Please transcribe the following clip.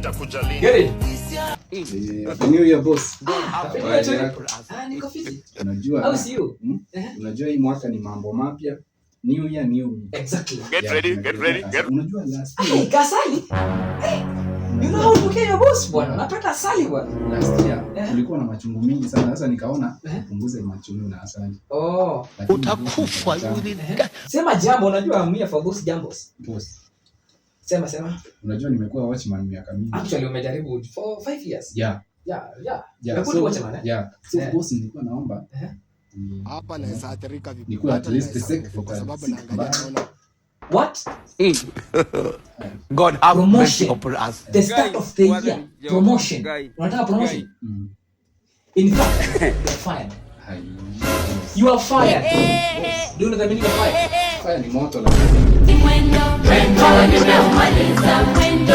Itakuja lini? Get it? Eh, Happy New Year, boss. Happy New Habari Year. yako? Ah, niko fiti. Unajua How is you? Hmm? Eh? Unajua hii mwaka ni mambo mapya. New year, new me. Exactly. Get Yeah, ready, get ready, get Unajua last Hey, year, kasali. You know how to care your boss, bwana. Napenda asali, bwana. Last year Eh. kulikuwa na machungu mingi sana. Sasa nikaona Eh. punguze machungu na asali. Oh. Lakini Utakufa, you will die. Sema jambo, unajua I'm here for those jambos. Boss, Sema sema. Unajua nimekuwa watchman miaka mingi. Actually umejaribu for 5 years. Yeah. Yeah. Yeah. You're a good So, watchman, eh? yeah. So Eh. boss, nilikuwa naomba Eh. Hapa naweza athirika vibaya. Nikuwe at Hata least naweza kufa kwa secretary. sababu Si naangalia mbaya. naona What? God have mercy Promotion. upon us. The start of the year. Promotion. Unataka promotion? Mm. In fact, you're fired. Hai. Boss. You are fired. Do you know the meaning of fire? Fire ni moto lakini Mwendo, nimeumaliza mwendo.